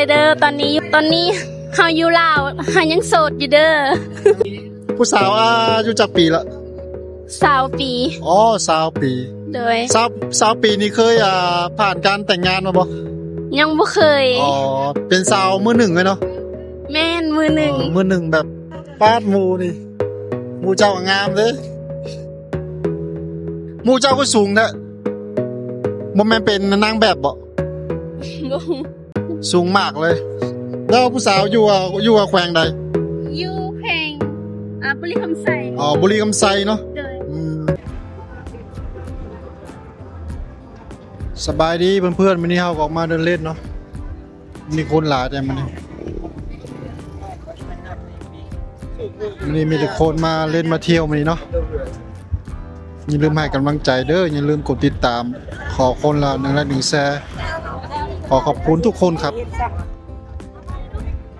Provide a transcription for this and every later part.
ເດີ ຕອນນີ້ຢູ່ ຕອນນີ້ເຮົາຢູ່ລາວ ເຮົາຍັງໂສດຢູ່ເດີ. ຜູ້ສາວອາຍຸຈັກປີລະ? ຊາວປີ. ອໍ ຊາວປີ. ໂດຍ. ຊາວ ຊາວປີນີ້ເຄີຍ ອາ ຜ່ານການແຕ່ງງານມາບໍ່? ຍັງບໍ່ເຄີຍ. ອໍ ເປັນສາວມືໜຶ່ງເລີຍເນາະ? ແມ່ນ ມືໜຶ່ງ. ອໍ ມືໜຶ່ງແບບ ປາດ ໝູ່ນີ້ ໝູ່ເຈົ້າກໍງາມເດ້. ໝູ່ເຈົ້າຄືສູງແທ້? ບໍ່ແມ່ນເປັນນາງແບບບໍ? ບໍ່. ສູງມາກເລີຍ. ແລ້ວຜູ້ສາວຢູ່ ຢູ່ແຂວງໃດ? ຢູ່ແຂວງ ອາ ບໍລິຄຳໄຊ. ອໍ ບໍລິຄຳໄຊເນາະ? ໂດຍ. ອືມ ສະບາຍດີເພື່ອນໆ ມື້ນີ້ເຮົາກໍອອກມາເດີນເລ່ນເນາະ. ມີຄົນຫຼາຍແຕ່ມື້ນີ້ ມື້ນີ້ມີແຕ່ຄົນມາເລ່ນມາທ່ຽວມື້ນີ້ເນາະ. ຢ່າລືມໃຫ້ກຳລັງໃຈເດີ ຢ່າລືມກົດຕິດຕາມ ຂໍຄົນລະໜຶ່ງໄລຄ໌ໜຶ່ງແຊ. ຂໍຂອບຄຸນທຸກຄົນຄັບ.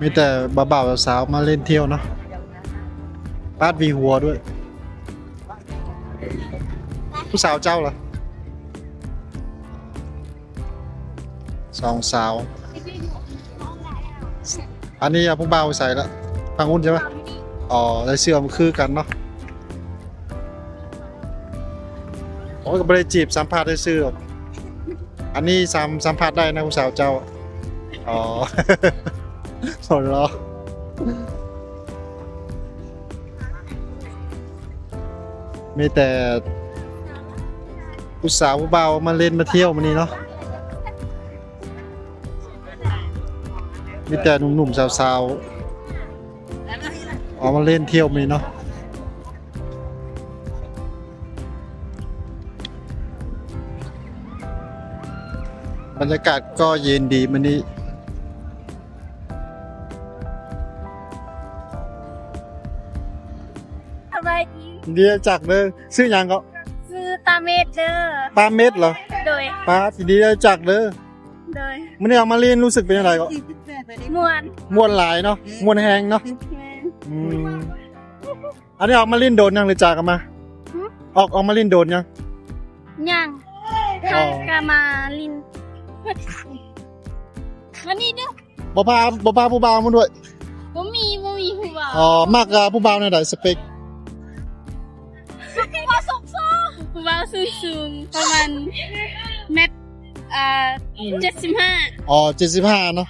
ມີແຕ່ບ່າວໆ ສາວໆ ມາເລ່ນທ່ຽວເນາະ. ປາດ ມີຫົວດ້ວຍ. ຜູ້ສາວເຈົ້າລະ? ສອງສາວ. ອັນນີ້ ອາ ຜູ້ບ່າວໃສລະ? ທາງພຸ້ນໃຊ່ປະ? ອໍ ໃສ່ເສື້ອມັນຄືກັນເນາະ. ໂອ້ຍ ກໍບໍ່ໄດ້ຈີບ ສຳພາດຊື່ໆ. ອັນນີ້ສຳ ສຳພາດໄດ້ນະ ຜູ້ສາວເຈົ້າ. ອໍ ຫົວເລາະ. ມີແຕ່ຜູ້ສາວຜູ້ບ່າວມາເລ່ນມາທ່ຽວມື້ນີ້ເນາະ. ມີແຕ່ໜຸ່ມໆ ສາວໆ ອອກມາເລ່ນທ່ຽວມື້ນີ້ເນາະ. ບັນຍາກາດກໍເຢັນດີມື້ນີ້. ສະບາຍດີ. ເດຍຈັກເດີ. ຊື່ຫຍັງເກາະ? ຊື່ຕາເມັດເດີ. ຕາເມັດເຫຼື? ໂດຍ. ປາດ ເດຍຈັກເດີ. ໂດຍ. ມື້ນີ້ອອກມາຫຼິ້ນ ຮູ້ສຶກເປັນຈັ່ງໃດເກາະ? ມ່ວນ. ມ່ວນຫຼາຍເນາະ. ມ່ວນແຮງເນາະ. ແມ່ນ. ອືມ. ອັນນີ້ອອກມາຫຼິ້ນໂດນຍັງ ຫຼືຈາກກັນມາ? ຫຶ? ອອກ ອອກມາຫຼິ້ນໂດນຍັງ? ຍັງ. ອໍ. ຫາກະມາຫຼິ້ນ. ມານີ້ເດີ້. ບໍ່ພາ ບໍ່ພາຜູ້ບ່າວມາດ້ວຍ? ບໍ່ມີ ບໍ່ມີຜູ້ບ່າວ. ອໍ ມັກ ອາ ຜູ້ບ່າວແນວໃດ ສະເປັກ? ຜູ້ບ່າວສູງໆ ຜູ້ບ່າວສູງໆ ປະມານແມັດ ອາ ເຈັດສິບຫ້າ. ອໍ ເຈັດສິບຫ້າເນາະ.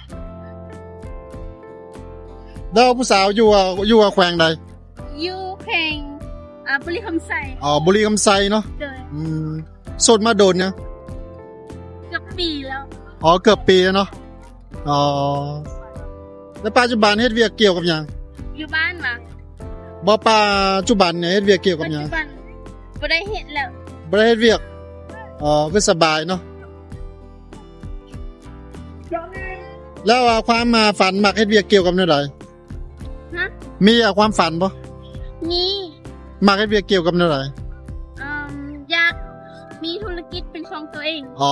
ແລ້ວຜູ້ສາວຢູ່ ຢູ່ແຂວງໃດ? ຢູ່ແຂວງ ອາ ບໍລິຄຳໄຊ. ອໍ ບໍລິຄຳໄຊເນາະ. ໂດຍ. ອືມ. ໂສດມາດົນຍັງ? ເກືອບປີແລ້ວ. ອໍ ເກືອບປີແລ້ວເນາະ. ອໍ ແລ້ວປັດຈຸບັນເຮັດວຽກກ່ຽວກັບຫຍັງ? ຢູ່ບ້ານຫວາ? ບໍ່ ປັດຈຸບັນນີ້ເຮັດວຽກກ່ຽວກັບຫຍັງ? ປັດຈຸບັນບໍ່ໄດ້ເຮັດແລ້ວ. ບໍ່ໄດ້ເຮັດວຽກ. ອໍ ຄືສະບາຍເນາະ. ແລ້ວ ອາ ຄວາມ ອາ ຝັນມັກເຮັດວຽກກ່ຽວກັບແນວໃດ? ຮະ? ມີ ອາ ຄວາມຝັນບໍ່? ມີ. ມັກເຮັດວຽກກ່ຽວກັບແນວໃດ? ເອີ່ມ ຢາກມີທຸລະກິດເປັນຂອງຕົວເອງ. ອໍ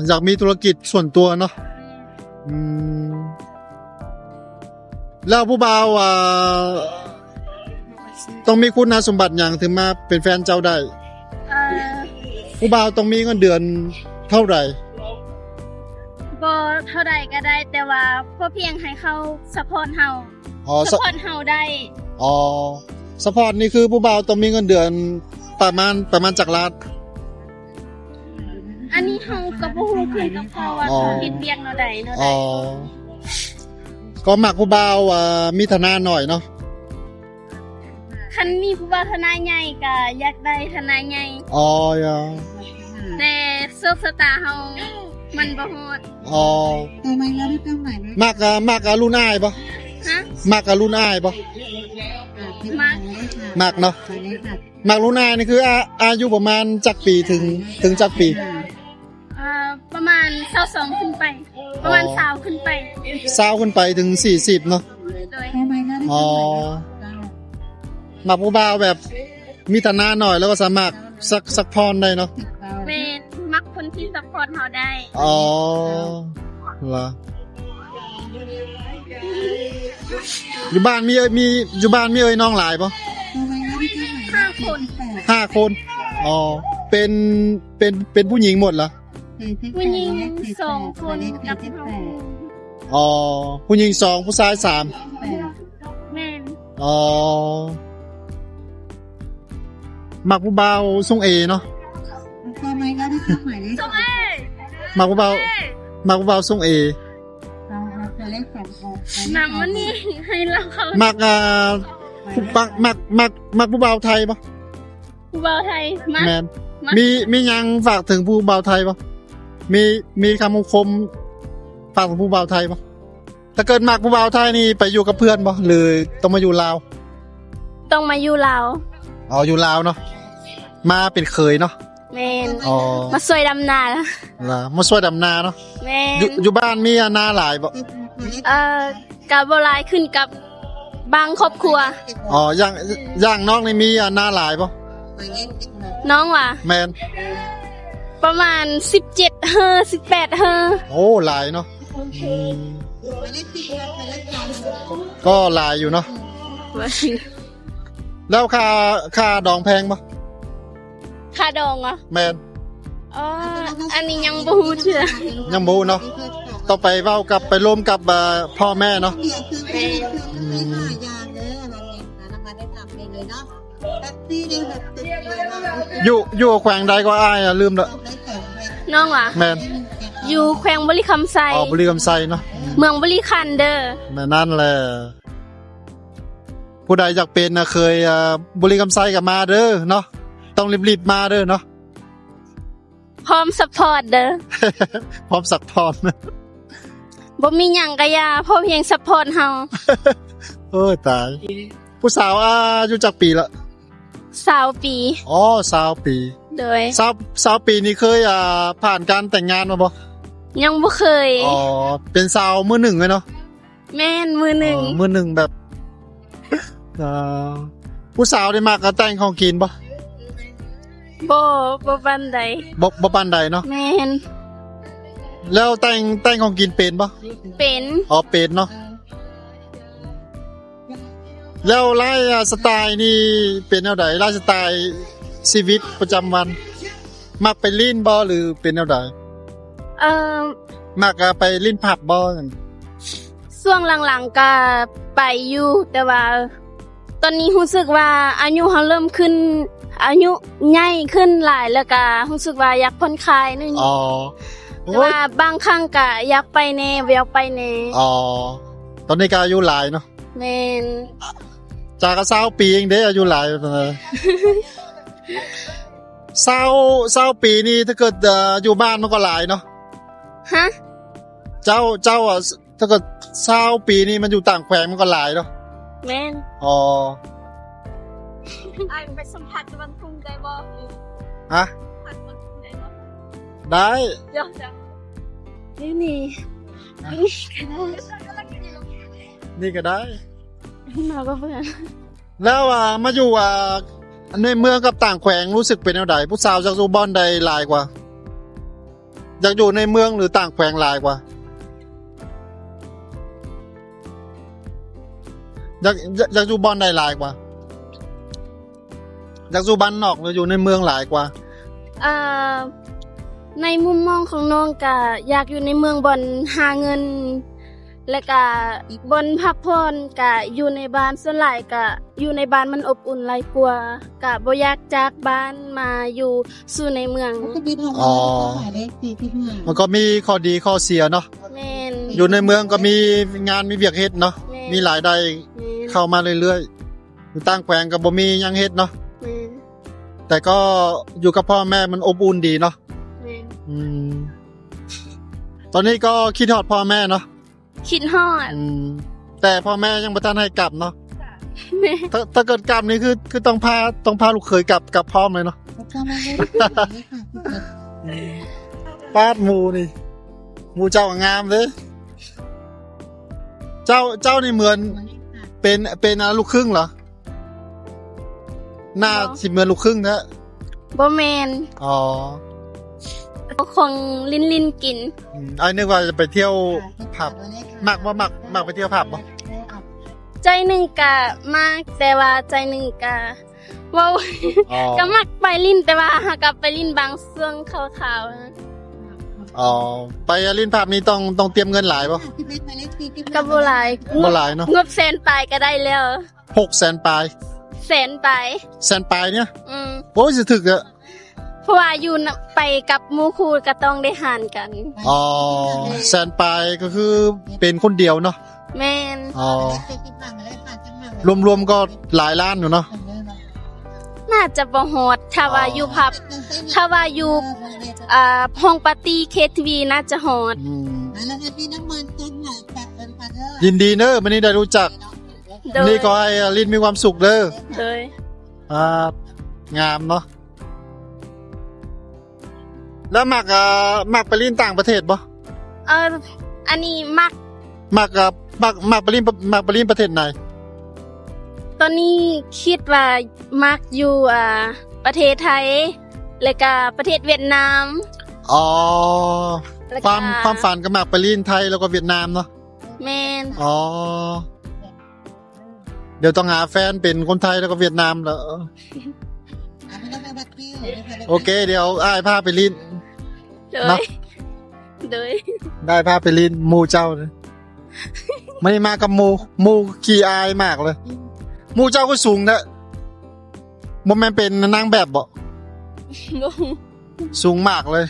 ຢາກມີທຸລະກິດສ່ວນຕົວເນາະ. ແມ່ນ. ອືມ. ແລ້ວຜູ້ບ່າວ ອາ ຕ້ອງມີຄຸນສົມບັດຫຍັງເຖິງມາເປັນແຟນເຈົ້າໄດ້? ເອີ ຜູ້ບ່າວຕ້ອງມີເງິນເດືອນເທົ່າໃດ? ບໍ່ເທົ່າໃດກໍໄດ້ ແຕ່ວ່າພໍພຽງໃຫ້ເຂົາຊັບພອດເຮົາ. ອໍ ຊັບພອດເຮົາໄດ້. ອໍ ຊັບພອດນີ້ຄືຜູ້ບ່າວຕ້ອງມີເງິນເດືອນປະມານ ປະມານຈັກລ້ານ? ອັນນີ້ເຮົາກໍບໍ່ຮູ້ຄືນກັບເຂົາວ່າ ອໍ ເຂົາເຮັດວຽກແນວໃດ ແນວໃດ. ອໍ ກໍມັກຜູ້ບ່າວ ອາ ມີຖານະໜ້ອຍເນາະ. ຄັນມີຜູ້ບ່າວຖານະໃຫຍ່ກໍຢາກໄດ້ຖານະໃຫຍ່. ອໍ ແຕ່ໂຊກຊະຕາເຮົາມັນບໍ່ຮອດ. ອໍ ຕໍ່ໄປເຮົາໄດ້ເປົ້າໝາຍ ມັກ ອາ ມັກ ອາ ລຸ້ນອ້າຍບໍ່? ຮະ? ມັກ ອາ ລຸ້ນອ້າຍບໍ່? ມັກ. ມັກເນາະ. ມັກລຸ້ນອ້າຍນີ້ຄື ອາ ອາຍຸປະມານຈັກປີ ເຖິງ ເຖິງຈັກປີ? ເອີ ປະມານຊາວສອງຂຶ້ນໄປ. ອໍ ປະມານຊາວຂຶ້ນໄປ. ຊາວຂຶ້ນໄປເຖິງສີ່ສິບເນາະ. ໂດຍ. ອໍ ມັກຜູ້ບ່າວແບບມີຖານະໜ້ອຍ ແລ້ວກໍສາມາດຊັບ ຊັບພອດໄດ້ເນາະ. ແມ່ນ ມັກຄົນທີ່ຊັບພອດເຮົາໄດ້. ອໍ ລະ ຢູ່ບ້ານມີເອື້ອຍ ມີ ຢູ່ບ້ານມີເອື້ອຍນ້ອງຫຼາຍບໍ່? ຫ້າຄົນ. ຫ້າຄົນ. ອໍ ເປັນ ເປັນ ເປັນຜູ້ຍິງໝົດລະ? ຜູ້ຍິງສອງຄົນກັບເຮົາ. ອໍ ຜູ້ຍິງສອງ ຜູ້ຊາຍສາມ. ແມ່ນ. ອໍ ມັກຜູ້ບ່າວຊົງເອເນາະ. ມັກຜູ້ບ່າວ ມັກຜູ້ບ່າວຊົງເອ. ນັ່ງມານີ້ໃຫ້ລາວເຂົ້າ. ມັກ ອ່າ ມັກ ມັກ ມັກ ມັກຜູ້ບ່າວໄທບໍ່? ຜູ້ບ່າວໄທ. ມັກ. ແມ່ນ. ມັກ. ມີ ມີຫຍັງຝາກເຖິງຜູ້ບ່າວໄທບໍ່? ມີ ມີຄຳຄົມຝາກເຖິງຜູ້ບ່າວໄທບໍ່? ຖ້າເກີດມັກຜູ້ບ່າວໄທນີ້ ໄປຢູ່ກັບເພື່ອນບໍ່ ຫຼືຕ້ອງມາຢູ່ລາວ? ຕ້ອງມາຢູ່ລາວ. ອໍ ຢູ່ລາວເນາະ. ມາເປັນເຂີຍເນາະ. ແມ່ນ. ອໍ ມາຊ່ວຍດຳນາ. ລະ ມາຊ່ວຍດຳນາເນາະ. ແມ່ນ. ຢູ່ ຢູ່ບ້ານມີນາຫຼາຍບໍ່? ເອີ ກະບໍ່ຫຼາຍ ຂຶ້ນກັບບາງຄອບຄົວ. ອໍ ຢ່າງ ຢ່າງນ້ອງນີ້ມີນາຫຼາຍບໍ່? ນ້ອງຫວາ? ແມ່ນ. ປະມານສິບເຈັດເຮີ ສິບແປດເຮີ. ໂອ້ ຫຼາຍເນາະ. ອືມ ກໍຫຼາຍຢູ່ເນາະ. ແລ້ວຄ່າ ຄ່າດອງແພງບໍ່? ຄ່າດອງຫວາ? ແມ່ນ. ອໍ ອັນນີ້ຍັງບໍ່ຮູ້ເທື່ອ. ຍັງບໍ່ຮູ້ເນາະ. ຕ້ອງໄປເວົ້າກັບ ໄປລົມກັບ ເອີ ພໍ່ແມ່ເນາະ. ແມ່ນ. ອືມ ຢູ່ ຢູ່ແຂວງໃດກໍອ້າຍ ລືມລະ. ນ້ອງຫວາ? ແມ່ນ. ຢູ່ແຂວງບໍລິຄຳໄຊ. ອໍ ບໍລິຄຳໄຊເນາະ. ເມືອງບໍລິຄັນເດີ. ແມ່ນນັ້ນແຫຼະ. ຜູ້ໃດຢາກເປັນນະເຂີຍ ເອີ ບໍລິຄຳໄຊກໍມາເດີເນາະ. ຕ້ອງລີບໆມາເດີເນາະ. ພ້ອມຊັບພອດເດີ. ພ້ອມຊັບພອດ. ບໍ່ມີຫຍັງກະຢ່າ ພໍພຽງຊັບພອດເຮົາ. ໂອ້ຍຕາຍ. ຜູ້ສາວ ອາຍຸຈັກປີລະ? ຊາວປີ. ອໍ ຊາວປີ. ໂດຍ. ຊາວ ຊາວປີນີ້ເຄີຍ ອາ ຜ່ານການແຕ່ງງານມາບໍ່? ຍັງບໍ່ເຄີຍ. ອໍ ເປັນສາວມືໜຶ່ງເລີຍເນາະ. ແມ່ນ ມືໜຶ່ງ. ອໍ ມືໜຶ່ງແບບ ເອີ ຜູ້ສາວໄດ້ມັກແຕ່ງຂອງກິນບໍ່? ບໍ່ ບໍ່ປານໃດ. ບໍ່ ບໍ່ປານໃດເນາະ. ແມ່ນ. ແລ້ວແຕ່ງ ແຕ່ງຂອງກິນເປັນບໍ່? ເປັນ. ອໍ ເປັນເນາະ. ແລ້ວໄລຟ໌ສະໄຕນີ້ເປັນແນວໃດ? ໄລຟ໌ສະໄຕຊີວິດປະຈຳວັນ ມັກໄປຫຼິ້ນບໍ່ ຫຼືເປັນແນວໃດ? ເອີ ມັກ ອາ ໄປຫຼິ້ນຜັບບໍ່? ຊ່ວງຫຼັງໆກະໄປຢູ່ ແຕ່ວ່າຕອນນີ້ຮູ້ສຶກວ່າອາຍຸເຮົາເລີ່ມຂຶ້ນ ອາຍຸໃຫຍ່ຂຶ້ນຫຼາຍ ແລ້ວກະຮູ້ສຶກວ່າຢາກຜ່ອນຄາຍໜ້ອຍ. ອໍ ແຕ່ວ່າບາງຄັ້ງກະຢາກໄປແດ່ ບໍ່ຢາກໄປແດ່. ອໍ ຕອນນີ້ກະອາຍຸຫຼາຍເນາະ. ແມ່ນ. ຈາກກະຊາວປີເອງເດ້ ອາຍຸຫຼາຍປານໃດ? ຊາວ ຊາວປີນີ້ ຖ້າເກີດ ເອີ ຢູ່ບ້ານມັນກໍຫຼາຍເນາະ. ຮະ? ເຈົ້າ ເຈົ້າ ອາ ຖ້າເກີດຊາວປີນີ້ມັນຢູ່ຕ່າງແຂວງມັນກໍຫຼາຍເນາະ. ແມ່ນ. ອໍ ອ້າຍໄປສຳຜັດຢູ່ບ້ານທຸ່ງໄດ້ບໍ່? ຮະ? ສຳຜັດບ້ານທຸ່ງໄດ້ບໍ່? ໄດ້. ດຽວ ດຽວ ນີ້ ນີ້ ນີ້ກໍໄດ້ ມາກັບເພື່ອນ. ແລ້ວ ອາ ມາຢູ່ ອາ ໃນເມືອງກັບຕ່າງແຂວງ ຮູ້ສຶກເປັນແນວໃດ? ຜູ້ສາວຢາກຢູ່ບ່ອນໃດຫຼາຍກວ່າ? ຢາກຢູ່ໃນເມືອງ ຫຼື ຕ່າງແຂວງຫຼາຍກວ່າ? ຢາກ ຢາກ ຢາກຢູ່ບ່ອນໃດຫຼາຍກວ່າ? ຢາກຢູ່ບ້ານນອກ ຫຼື ຢູ່ໃນເມືອງຫຼາຍກວ່າ? ເອີ ໃນມຸມມອງຂອງນ້ອງກະຢາກຢູ່ໃນເມືອງ ບ່ອນຫາເງິນ ແລະກະບ່ອນພັກຜ່ອນກະຢູ່ໃນບ້ານ, ສ່ວນຫຼາຍກະຢູ່ໃນບ້ານມັນອົບອຸ່ນຫຼາຍກວ່າ, ກະບໍ່ຢາກຈາກບ້ານມາຢູ່ສູ່ໃນເມືອງ. ອໍ ມັນກໍມີຂໍ້ດີຂໍ້ເສຍເນາະ. ແມ່ນ. ຢູ່ໃນເມືອງກໍມີງານມີວຽກເຮັດເນາະ. ແມ່ນ. ມີລາຍໄດ້. ແມ່ນ. ເຂົ້າມາເລື້ອຍໆ. ຢູ່ຕ່າງແຂວງກໍບໍ່ມີຫຍັງເຮັດເນາະ. ແມ່ນ. ແຕ່ກໍຢູ່ກັບພໍ່ແມ່ມັນອົບອຸ່ນດີເນາະ. ແມ່ນ. ອືມ ຕອນນີ້ກໍຄິດຮອດພໍ່ແມ່ເນາະ. ຄິດຮອດ. ອືມ ແຕ່ພໍ່ແມ່ຍັງບໍ່ທັນໃຫ້ກັບເນາະ. ແມ່ນ. ຖ້າ ຖ້າເກີດກັບນີ້ຄື ຄືຕ້ອງພາ ຕ້ອງພາລູກເຂີຍກັບ ກັບພ້ອມເລີຍເນາະ. ປາດ ໝູ່ນີ້ ໝູ່ເຈົ້າກໍງາມເດ້. ເຈົ້າ ເຈົ້ານີ້ເໝືອນເປັນ ເປັນ ອາ ລູກຄຶ່ງເຫລອ? ໜ້າ ບໍ່ ຊິເໝືອນລູກຄຶ່ງແທ້. ບໍ່ແມ່ນ. ອໍ ຂອງຫຼິ້ນໆກິນ. ອືມ ອ້າຍນຶກວ່າຈະໄປທ່ຽວຜັບ. ມັກບໍ່? ມັກ ມັກໄປທ່ຽວຜັບບໍ່? ໃຈໜຶ່ງກະມັກ ແຕ່ວ່າໃຈໜຶ່ງກະ ເວົ້າ ອໍ ກະມັກໄປຫຼິ້ນ ແຕ່ວ່າຫາກະໄປຫຼິ້ນບາງຊ່ວງຄາວໆ. ອໍ ໄປຫຼິ້ນຜັບນີ້ຕ້ອງ ຕ້ອງຕຽມເງິນຫຼາຍບໍ່? ກໍບໍ່ຫຼາຍ ບໍ່ຫຼາຍເນາະ ງົບແສນປາຍກໍໄດ້ແລ້ວ. ຫົກແສນປາຍ ແສນປາຍ ແສນປາຍເນຍ? ອືມ ໂອ້ຍ ຊິຖືກເດ. ເພາະວ່າຢູ່ນຳ ໄປກັບໝູ່ຄູ່ກໍຕ້ອງໄດ້ຫານກັນ. ອໍ ແສນປາຍກໍຄືເປັນຄົນດຽວເນາະ? ແມ່ນ. ອໍ ລວມໆກໍຫຼາຍລ້ານຢູ່ເນາະ? ໜ້າຈະບໍ່ຮອດ ຖ້າວ່າຢູ່ ອໍ ຜັບ ຖ້າວ່າຢູ່ ອ່າ ຫ້ອງປາຕີ້ ເຄທີວີ ໜ້າຈະຮອດ. ອືມ ຍິນດີເດີ ມື້ນີ້ໄດ້ຮູ້ຈັກ. ໂດຍ ນີ້ຂໍໃຫ້ລິນມີຄວາມສຸກເດີ. ໂດຍ ອ່າ ງາມເນາະ. ແລ້ວມັກ ອ່າ ມັກໄປຫຼິ້ນຕ່າງປະເທດບໍ່? ເອີ ອັນນີ້ມັກ ມັກ ອ່າ ມັກ ມັກໄປຫຼິ້ນ ມັກໄປຫຼິ້ນປະເທດໃດ? ຕອນນີ້ຄິດວ່າມັກຢູ່ ອ່າ ປະເທດໄທ ແລ້ວກະປະເທດຫວຽດນາມ. ອໍ ຄວາມ ຄວາມຝັນກໍມັກໄປຫຼິ້ນໄທ ແລ້ວກໍຫວຽດນາມເນາະ? ແມ່ນ. ອໍ ດຽວຕ້ອງຫາແຟນເປັນຄົນໄທແລ້ວກໍຫວຽດນາມແລ້ວ. ໂອເຄ ດຽວອ້າຍພາໄປຫຼິ້ນ. ໂດຍ ເນາະ ໂດຍ ໄດ້ພາໄປຫຼິ້ນໝູ່ເຈົ້າ. ມື້ນີ້ມາກັບໝູ່ ໝູ່ຂີ້ອາຍມາກເລີຍ. ໝູ່ເຈົ້າຄືສູງແທ້? ບໍ່ແມ່ນເປັນນາງແບບບໍ? ບໍ່. ສູງມາກເລີຍ.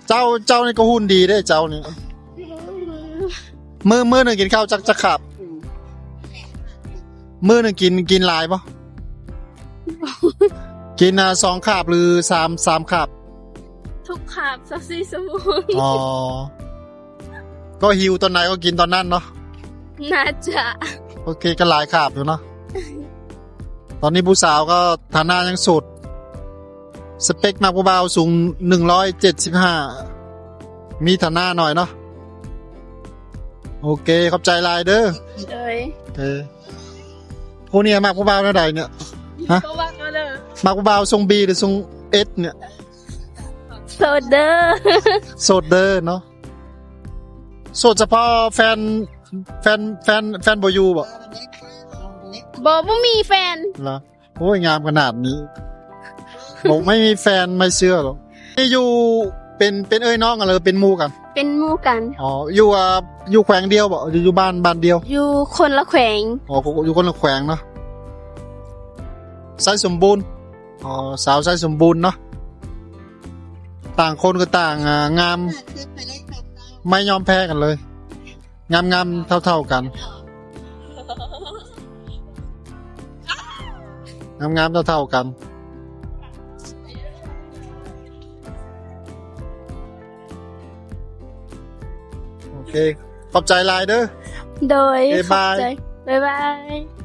ເຈົ້າ ເຈົ້ານີ້ກໍຫຸ່ນດີເດ້ເຈົ້ານີ້. ມື້ ມື້ໜຶ່ງກິນເຂົ້າຈັກ ຈັກຄາບ? ມື້ໜຶ່ງກິນ ກິນຫຼາຍບໍ່? ກິນ ອ່າ ສອງຄາບ ຫຼື ສາມ ສາມຄາບ? ທຸກຄາບ ຊາວສີ່ຊົ່ວໂມງ. ອໍ ກໍຫິວຕອນໃດກໍກິນຕອນນັ້ນເນາະ? ໜ້າຈະ. ໂອເຄ ກໍຫຼາຍຄາບຢູ່ເນາະ. ຕອນນີ້ຜູ້ສາວກໍຖານະຍັງໂສດ. ສະເປັກມັກຜູ້ບ່າວສູງໜຶ່ງຮ້ອຍເຈັດສິບຫ້າ ມີຖານະໜ້ອຍເນາະ. ໂອເຄ ຂອບໃຈຫຼາຍເດີ. ໂດຍ ເອີ ຜູ້ນີ້ມັກຜູ້ບ່າວແນວໃດເນຍ? ຮະ? ກໍມັກເອົາເດີ. ມັກຜູ້ບ່າວຊົງບີ ຫຼື ຊົງເອັດເນຍ? ໂສດເດີ. ໂສດເດີເນາະ. ໂສດສະເພາະແຟນ ແຟນ ແຟນ ແຟນບໍ່ຢູ່ບໍ? ບໍ່ ບໍ່ມີແຟນ. ລະ ໂອ້ຍ ງາມຂະໜາດນີ້ ບອກໄມ່ມີແຟນ ໄມ່ເຊື່ອຫຼອກ. ນີ້ຢູ່ ເປັນ ເປັນເອື້ອຍນ້ອງກັນ ຫຼື ເປັນໝູ່ກັນ? ເປັນໝູ່ກັນ. ອໍ ຢູ່ ອ່າ ຢູ່ແຂວງດຽວບໍ? ຢູ່ ຢູ່ບ້ານ ບ້ານດຽວ? ຢູ່ຄົນລະແຂວງ. ອໍ ຢູ່ຄົນລະແຂວງເນາະ. ໄຊສົມບູນ. ອໍ ສາວໄຊສົມບູນເນາະ. ຕ່າງຄົນກໍຕ່າງ ອ່າ ງາມ ໄມ່ຍອມແພ້ກັນເລີຍ. ງາມໆເທົ່າໆກັນ ງາມໆເທົ່າໆກັນ. ໂອເຄ ຂອບໃຈຫຼາຍເດີ. ໂດຍ ໂອເຄ ບາຍ ຂອບໃຈ ບາຍບາຍ.